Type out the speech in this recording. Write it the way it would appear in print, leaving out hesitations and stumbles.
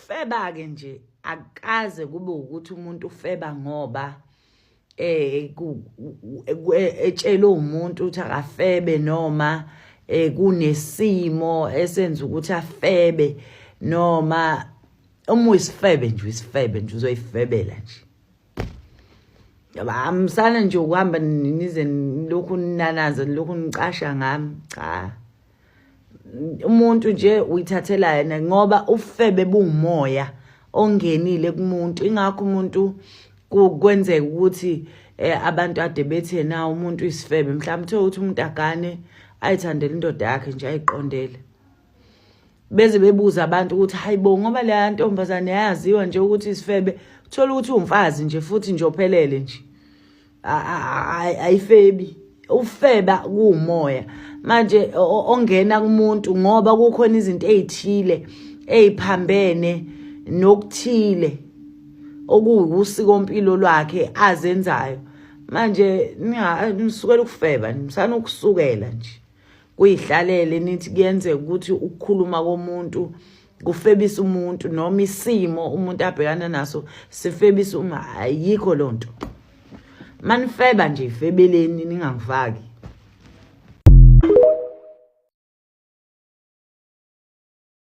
Ukufeba-ke nje akukaze kube ukuthi umuntu ufeba ngoba eh etshelwe umuntu ukuthi akafebe noma eh kunesimo esenza ukuthi afebe noma uma uyisifebe nje uyisifebe nje uzoyifebela nje amsana nje ukuhamba nize lokhu ninanaza lokhu nicasha ngami cha umuntu nje uyithathela yena ngoba ufebe buwumoya ongenile kumuntu ingakho umuntu kwenzeka ukuthi eh, abantu ade bethi na umuntu isifebe mhlawumbe uthe ukuthi umuntu agane ayithandele indoda yakhe nje ayiqondele beze bebuza abantu ukuthi hayibo ngoba leya ntombazane yayaziwa nje ukuthi isifebe uthola ukuthi uwumfazi nje futhi nje ophelele nje ayifebi ufeba kuwumoya manje ongena kumuntu ngoba kukhona izinto ezithile eziphambene nokuthile okuwusikompilo lwakhe azenzayo manje nisukela ukufeba nisana ukusukela nje kuyihlalele nithi kuyenzeka ukuthi ukukhuluma komuntu kufebisa umuntu noma isimo umuntu abhekana naso sifebisa uma ayikho lonto manifeba nje ifebeleni ningangifaki.